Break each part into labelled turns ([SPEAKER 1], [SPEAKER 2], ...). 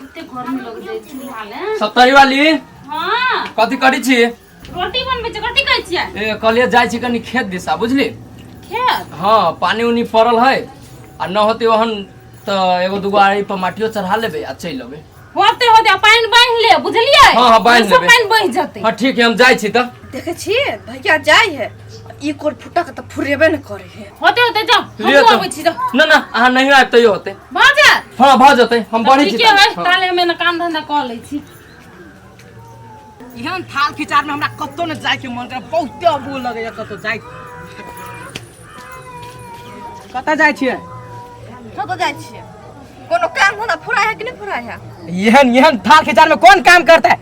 [SPEAKER 1] कते गर्मी लग जाय चूल्हा ले।
[SPEAKER 2] सप्तरी वाली।
[SPEAKER 1] हाँ।
[SPEAKER 2] कथी करै छी?
[SPEAKER 1] रोटी बनबै छी, कथी कहै छियै?
[SPEAKER 2] ए कहलिए जाइ छी कनी खेत दिशा, बुझली?
[SPEAKER 1] खेत?
[SPEAKER 2] हाँ, पानी उनी पड़ल है आ न होते ओहन तऽ एगो दूगो आड़ी पर माटियो चढ़ा लेबै आ चलि अबै।
[SPEAKER 1] होते होते पानि बान्हि ले, बुझलियै?
[SPEAKER 2] हाँ, हाँ, बान्हि
[SPEAKER 1] सब
[SPEAKER 2] लेबै।
[SPEAKER 1] पानि बहि जेतै।
[SPEAKER 2] हाँ ठीक है, हम जाइ छी तऽ।
[SPEAKER 3] देखै छियै भैया जाइ है, ई कोर फुटक तऽ फुरेबे ने करे है।
[SPEAKER 1] होते होते जाओ,
[SPEAKER 2] लिअ
[SPEAKER 1] हमहूँ
[SPEAKER 2] तऽ।
[SPEAKER 1] अबै छी, जाओ।
[SPEAKER 2] ना ना, अहाँ नहीं आयब तैयो होते।
[SPEAKER 1] भऽ जायत?
[SPEAKER 2] हाँ भऽ जेतै, हम बढ़ै छी
[SPEAKER 1] ठीके
[SPEAKER 2] तऽ।
[SPEAKER 1] है,
[SPEAKER 2] हाँ।
[SPEAKER 1] ताले हमे ने काम धंधा कऽ लै छी।
[SPEAKER 4] एहन थाल खिचार में हमरा कतौ ने जाय के मन करे, बहुते अबूह लगैया कतौ जाय। कतऽ जाइ छियै?
[SPEAKER 3] कतऽ जाइ छियै? कोनो काम धंधा फुराय है कि नहि फुराय है?
[SPEAKER 4] एहन एहन थाल खिचार में कौन काम करता है?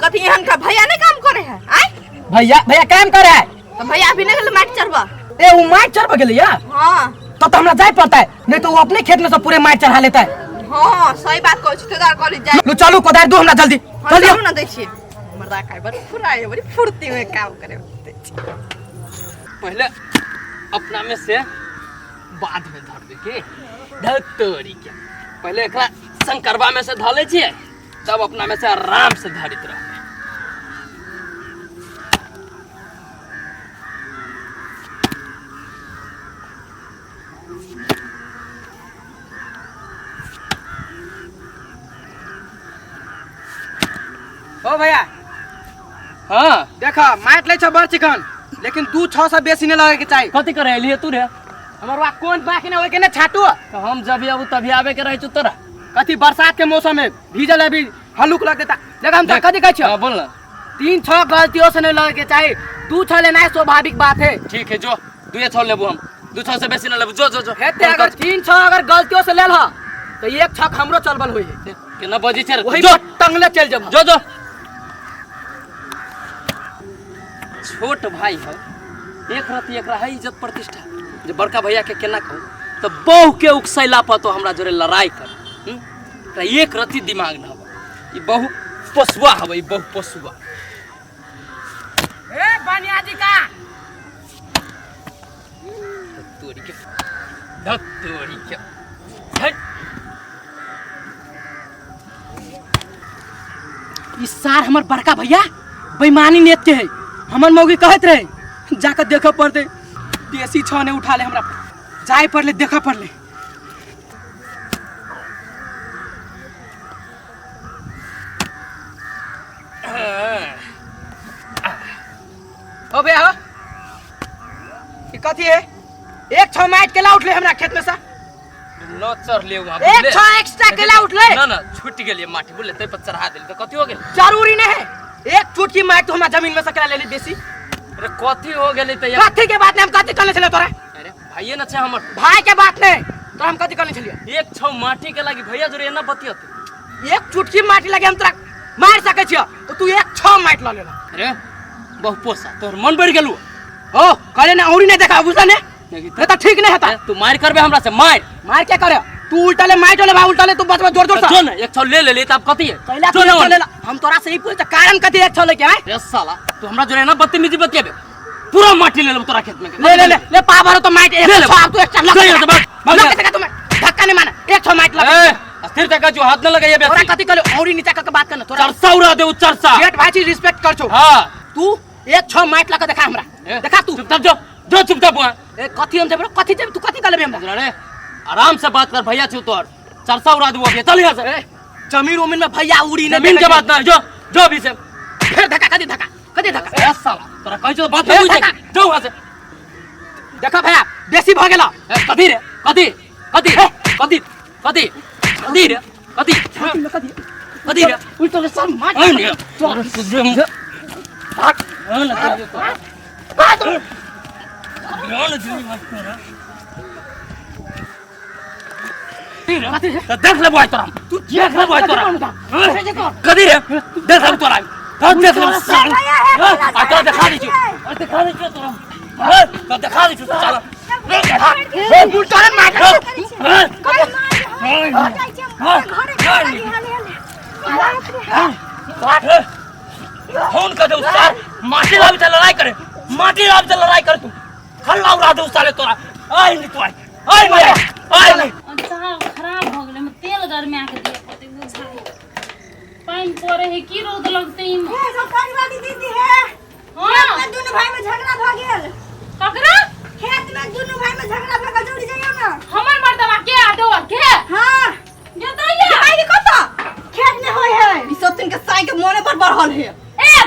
[SPEAKER 3] कथी एहन का भैया नहीं काम करे है? आय
[SPEAKER 4] भैया भैया काम करे है।
[SPEAKER 3] तो भैया अभी नहीं गेलै माटि चढ़बा।
[SPEAKER 4] ए वो माटि चढ़बा गेलै या?
[SPEAKER 3] हाँ।
[SPEAKER 4] तब तो हमरा जाय पड़ता है, नहीं तो वो अपने खेत में से पूरे माटि चढ़ा लेता है।
[SPEAKER 3] हाँ सही बात कहै छी, तोरा कॉलेज जाय।
[SPEAKER 4] लो चलू कोदारि दू हमरा जल्दी।
[SPEAKER 3] हाँ,
[SPEAKER 4] जल्दी
[SPEAKER 3] चलू ना दै छी। मर्दा काय बड़ी फुराय है, बड़ी फुर्ती में काम करे।
[SPEAKER 2] पहले अपना में से बाद में धरबे के धतोरी के पहले एकरा शंकरबा में से धले छियै, तब अपना में से आराम से धरित रहबै।
[SPEAKER 4] ओ भैया।
[SPEAKER 2] हाँ।
[SPEAKER 4] देखा माटि लै छौ बड़ चिकन, लेकिन 2 6 से बेसी नहीं लगे के चाही।
[SPEAKER 2] कथी करे एलियै तू रे?
[SPEAKER 4] हमर वा कोन बाकी ना होय के ने छाटू।
[SPEAKER 2] तो हम जब आबू तभी आबे के रहै छौ तोरा।
[SPEAKER 4] कथी बरसात के मौसम में भीजल अभी हल्लुक लग देता। देख हम
[SPEAKER 2] देख।
[SPEAKER 4] कथी कहै छियौ?
[SPEAKER 2] हाँ, बोल ना।
[SPEAKER 4] 3 6 गलतियों से नहीं लगे के चाही, 2 6 लेना है स्वाभाविक बात है।
[SPEAKER 2] ठीक है जो 2 6 लेबू, हम 2 6 से बेसी ना लेबू। जो जो जो।
[SPEAKER 4] हेते अगर 3 6 अगर गलतियों से लेल ह तो 1 6 हमरो चलबल होई है।
[SPEAKER 2] केना बजै छै रे?
[SPEAKER 4] वही
[SPEAKER 2] जो।
[SPEAKER 4] पर टंगले चल जब।
[SPEAKER 2] जो जो। छोट भाई है, एक रति एकरा है इज्जत प्रतिष्ठा जे बड़का भैया के केना कहू तो बहु के उकसैला पर तो हमरा जोरे लड़ाई कर। एकरा एक रति दिमाग न हबे, ई बहु पोसुआ हबे, ई बहु पोसुआ।
[SPEAKER 4] ए बनिया जी का
[SPEAKER 2] तोरी के धत तोरी के हट।
[SPEAKER 4] ई सार हमर बड़का भैया बेईमानी नेत के है। हमर मौगी कहत रहे जाकर देखे पड़ते, देसी छह ने उठा ले, हमरा जाय पड़ले देखे पड़ले। ओ भैया हो, ई कथी है? 1 6 माटि केला उठले हमरा खेत में से।
[SPEAKER 2] न चढ़ले वहाँ,
[SPEAKER 4] एक
[SPEAKER 2] बुझले?
[SPEAKER 4] छह एक्स्ट्रा केला उठले।
[SPEAKER 2] ना ना छूट गेलिए माटी, बुझले? तै पर चढ़ा देली तो कथी हो गेल?
[SPEAKER 4] जरूरी नहीं है, एक चुटकी माटि तो हमरा जमीन में से केला लेली बेसी।
[SPEAKER 2] अरे कथी हो गेलै त?
[SPEAKER 4] कथी के बात नहीं, हम कथी कहले छलियै तोरा?
[SPEAKER 2] अरे भाइये न छै हमर।
[SPEAKER 4] भाई के बात नहीं, तोरा हम कथी कहले छलियै?
[SPEAKER 2] 1 6 माटी के लागी भैया जोरे एना बतियत।
[SPEAKER 4] एक चुटकी माटी लगे हम तोरा मार सकै छियो, तो तू 1 6 माटि ल लेला।
[SPEAKER 2] अरे बहु पोसा तोहर मन बढ़ गेलु।
[SPEAKER 4] ओ कहले ना औरी नहीं देखा, बुझल ने?
[SPEAKER 2] नहीं
[SPEAKER 4] नहीं तो ठीक नहीं होता।
[SPEAKER 2] ए, तू मार करबे हमरा से? मार
[SPEAKER 4] मार क्या करे तू? उल्टा ले मार ले बा, उल्टा ले तू बचबा जोर जोर से।
[SPEAKER 2] जो ना 1 6 ले लेली तब कथी है?
[SPEAKER 4] कहला
[SPEAKER 2] जो
[SPEAKER 4] तू
[SPEAKER 2] ना
[SPEAKER 4] एक छह लेला, हम तोरा से ही पूछ कारण कथी 1 6 लेके आए?
[SPEAKER 2] रे साला तू हमरा जोरे ना बदतमीजी बतियाबे, पूरा माटी ले लेब तोरा खेत में के।
[SPEAKER 4] ले ले ले ले पावर तो माटी एक
[SPEAKER 2] ले ले।
[SPEAKER 4] छह, तू एक छह लग
[SPEAKER 2] ले ले, भाग, भाग
[SPEAKER 4] लग
[SPEAKER 2] ले।
[SPEAKER 4] के तू धक्का नहीं माना, 1 6 माटी लग।
[SPEAKER 2] ए, अस्थिर तक जो हाथ न लगाइए
[SPEAKER 4] तोरा
[SPEAKER 2] बेसी।
[SPEAKER 4] कथी कहले औरी नीचा क के बात करना तोरा।
[SPEAKER 2] चरसा उड़ा दे चरसा।
[SPEAKER 4] जेठ भाई छी रिस्पेक्ट कर छो।
[SPEAKER 2] हां।
[SPEAKER 4] तू 1 6 माटी लगा देखा हमरा।
[SPEAKER 2] ए,
[SPEAKER 4] देखा तू।
[SPEAKER 2] चुपचाप जो, जो चुपचाप वहां।
[SPEAKER 4] ए कथी हम जेबे, कथी जेबे तू, कथी कहले हमरा?
[SPEAKER 2] अरे आराम से बात कर भैया छु तोर, चरसा उड़ा दू अभी, चल यहां से।
[SPEAKER 4] ए, जमीन उमीन में भैया उड़ी नहीं
[SPEAKER 2] जमीन के
[SPEAKER 4] देखे।
[SPEAKER 2] बात ना, जो जो अभी से।
[SPEAKER 4] फिर धक्का कदी, धक्का कदी, धक्का।
[SPEAKER 2] ए साला तोरा कहै छौ बात नहीं
[SPEAKER 4] ए,
[SPEAKER 2] बुझै
[SPEAKER 4] धक्का।
[SPEAKER 2] जो वहां से।
[SPEAKER 4] देखा भैया बेसी भ गेला।
[SPEAKER 2] ए, कथी रे, कथी कथी कथी कथी कथी रे, कथी कथी रे?
[SPEAKER 4] उल्टो सर मार।
[SPEAKER 2] आइ ने तोरा सुजम भाग न तोरा ध्यान दिली मत तोरा। तो देख ले भाई तोरा, तू देख ले भाई तोरा कथी रे, देख ले तोरा, तो देख ले आ तोरा देखा दै छियौ, आ देखा दै छियौ तोरा, तो देखा दै छियौ साला।
[SPEAKER 4] ए उल्टो रे मार।
[SPEAKER 2] फोन कर दे सार, माटी लाबी से लड़ाई करे, माटी लाबी से लड़ाई करे, तू खल्ला उड़ा दे साले तोरा। आइ नहीं तू, आइ आइ नहीं, आइ नहीं।
[SPEAKER 1] चाह खराब भऽ गेलै, ओहिमे तेल गरमा के दिअ। जेतै बुझाइ पानि पड़े है की रौद लगतै इमे
[SPEAKER 5] हे सरकारी वाली दीदी है।
[SPEAKER 1] हाँ।
[SPEAKER 5] खेत में दुनू भाई में झगड़ा भ गेल।
[SPEAKER 1] ककरा?
[SPEAKER 5] खेत में दुनू भाई में झगड़ा भ गेल, जल्दी जइयो ना।
[SPEAKER 1] हमर मर्दवा के आ देवर के?
[SPEAKER 5] हाँ।
[SPEAKER 1] जतैया
[SPEAKER 3] भाई के कत
[SPEAKER 5] खेत में होय है।
[SPEAKER 3] ई सब तीन के साई के मोने पर बढ़ल है।
[SPEAKER 1] ए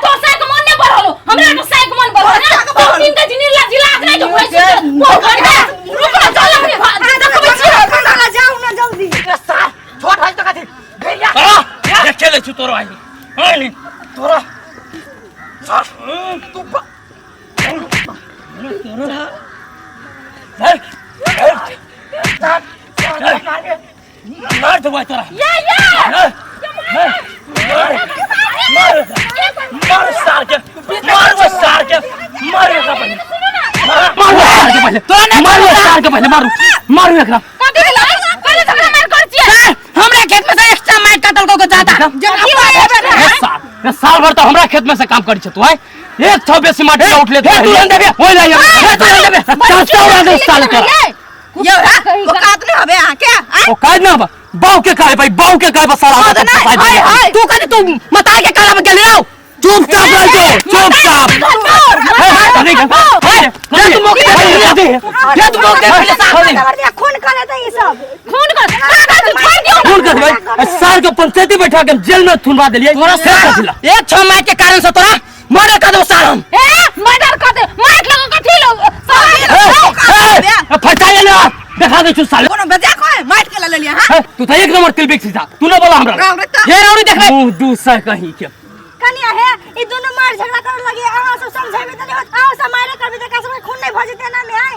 [SPEAKER 1] तो साइक मन ने बढ़लो, हमरा तो साइक मन बढ़ल ना।
[SPEAKER 3] साइक बढ़ल।
[SPEAKER 1] तो तीन के जिनी ला जिला नहीं तो भैंस के वो घर में रुक ना, चल अपने देखबै छी।
[SPEAKER 5] खाना जाओ ना जल्दी।
[SPEAKER 4] छोट है तो कथी भैया
[SPEAKER 2] देखे ले छु तोरो आई आई तोरा तू मार देबै तोरा।
[SPEAKER 1] या या
[SPEAKER 2] मार मार मार सार के, मार वो सार के, मार एकरा पहिले, मार वो सार के पहिले, मार वो सार के पहिले, मारू मारू एकरा।
[SPEAKER 1] कथी भेलै? कथी झगड़ा मार कर छियै?
[SPEAKER 4] हमरा खेत में से एक्स्ट्रा माइट काटल को जाता।
[SPEAKER 2] ए सार, ए साल भर तो हमरा खेत में से काम करी छ तू आय, एक छौ बेसी माटी ना उठले।
[SPEAKER 4] हे तू देबे
[SPEAKER 2] ओइ ला
[SPEAKER 4] हे तू देबे।
[SPEAKER 2] चल उड़ा दे साले तोरा।
[SPEAKER 3] यो औकात नहीं हवे अहाँ के आँय?
[SPEAKER 2] ओ काज ना बा बाऊ के काहे भाई, बाऊ के काहे बा साला हमरा
[SPEAKER 3] नहीं,
[SPEAKER 2] फसाई
[SPEAKER 4] हाय
[SPEAKER 2] देलकै।
[SPEAKER 4] हाय तू कथी तू मता के काला में गेली आओ।
[SPEAKER 2] चुपचाप रह जो, चुपचाप। हे, हे,
[SPEAKER 4] हे तू मौके दे, हे तू मौके दे।
[SPEAKER 5] सार खून कर लेते ई सब।
[SPEAKER 1] खून कर का कर छोड़ दियो।
[SPEAKER 2] खून कर भाई, सार के पंचायती बैठा के जेल में थुनवा देलियै।
[SPEAKER 4] तोरा
[SPEAKER 2] से
[SPEAKER 4] सार एक छह माइट के कारण से तोरा मर्डर कर देबो सार हम।
[SPEAKER 1] ए मर्डर कर दे, माइक लगा कथी लोग सार।
[SPEAKER 2] फटा ले ना देखा दे छु साले।
[SPEAKER 3] कोनो बजा को है माइट के ले लिया। हां
[SPEAKER 2] हे, तू तो एक नंबर तिलबिक छी, तू ना बोला हमरा।
[SPEAKER 3] राम रे त
[SPEAKER 4] हे रौड़ी देख ले।
[SPEAKER 2] मुंह दूसर कहीं के
[SPEAKER 5] कनिया हे, ई दुनू मार झगड़ा करे लगे, अहाँ सब समझाबे त नहीं होत, अहाँ सब मारे करबे त का सब खून नहीं भ जेते ना में आय।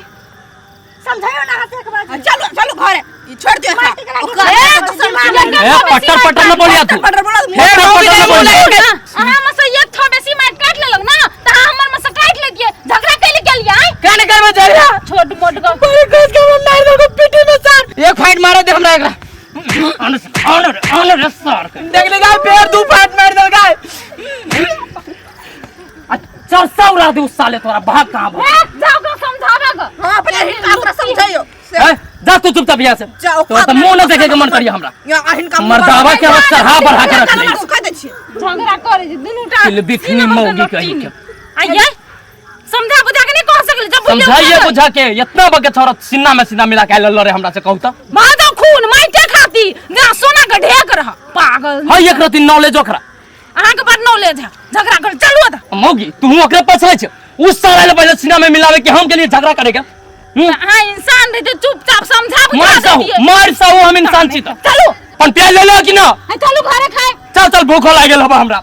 [SPEAKER 5] समझाइयो ना अहाँ से एक बार।
[SPEAKER 3] चलो चलो घरे, ई छोड़ दियो
[SPEAKER 5] माटी के
[SPEAKER 3] एकरा।
[SPEAKER 5] लागी
[SPEAKER 3] ओकर
[SPEAKER 5] ए,
[SPEAKER 3] दोसर
[SPEAKER 5] मार
[SPEAKER 3] मार।
[SPEAKER 2] ए पट्टर पट्टर न बोलिया तू।
[SPEAKER 3] पटर बोला।
[SPEAKER 2] हे रौड़ी
[SPEAKER 4] रौड़ी
[SPEAKER 2] न बोलिया।
[SPEAKER 1] अहाँ में से एक ठो बेसी मार काट लेलक ना त अहाँ हमर में से काट लेतियै, झगड़ा कैले गेलियै?
[SPEAKER 4] काने कर में जा
[SPEAKER 1] छोट मोट को
[SPEAKER 4] कोई घुस के मार दो पीठी में सार। एक फाइट मारो दे हमरा एकरा।
[SPEAKER 2] अन अन अन रे सार के।
[SPEAKER 4] देख ले गाय पैर दू फाइट मार दल गाय।
[SPEAKER 2] अच्छा सौरा दे उस साले तोरा भाग कहां भाग।
[SPEAKER 1] ए जाओ को समझाबे को।
[SPEAKER 3] हां अपने हिनका ओकरा समझाइयो।
[SPEAKER 2] ए, जा तू चुपचाप यहाँ से।
[SPEAKER 3] जाओ।
[SPEAKER 2] तोरा तो मुंह न देखे के मन करिया हमरा।
[SPEAKER 3] या हिनका
[SPEAKER 2] मर्दावा के हम चढ़ा बढ़ा के रख ले।
[SPEAKER 3] कह दे छी।
[SPEAKER 1] झगड़ा करे छै दुनू टा
[SPEAKER 2] तिलबिखनी मौगी कहीं के।
[SPEAKER 1] आइए समझा बुझा के नहीं कह सकली जब बुझे
[SPEAKER 2] समझाइए बुझा के इतना बके छोरा सीना में सीना मिला के आयल रे हमरा से कहू त।
[SPEAKER 1] माधव खून माइटे खाती ना सोना के ढेक रह पागल।
[SPEAKER 2] हां एक रति नॉलेज ओकरा।
[SPEAKER 1] अहाँ के बड़ नॉलेज है, झगड़ा कर चलू त।
[SPEAKER 2] मौगी तू ओकरे पछड़ै छ, उस साला ले पहिले सीना में मिलावे के हम के लिए झगड़ा करे के।
[SPEAKER 1] अहाँ इंसान रहिते चुपचाप समझा बुझा
[SPEAKER 2] मार साहू,
[SPEAKER 1] देतियै।
[SPEAKER 2] मार साहू, हम इंसान छी त।
[SPEAKER 1] चलू।
[SPEAKER 2] पन प्याज ले लो कि ना?
[SPEAKER 1] चलू घरे खाए।
[SPEAKER 2] चल चल भूख लाग गेल हबा हमरा।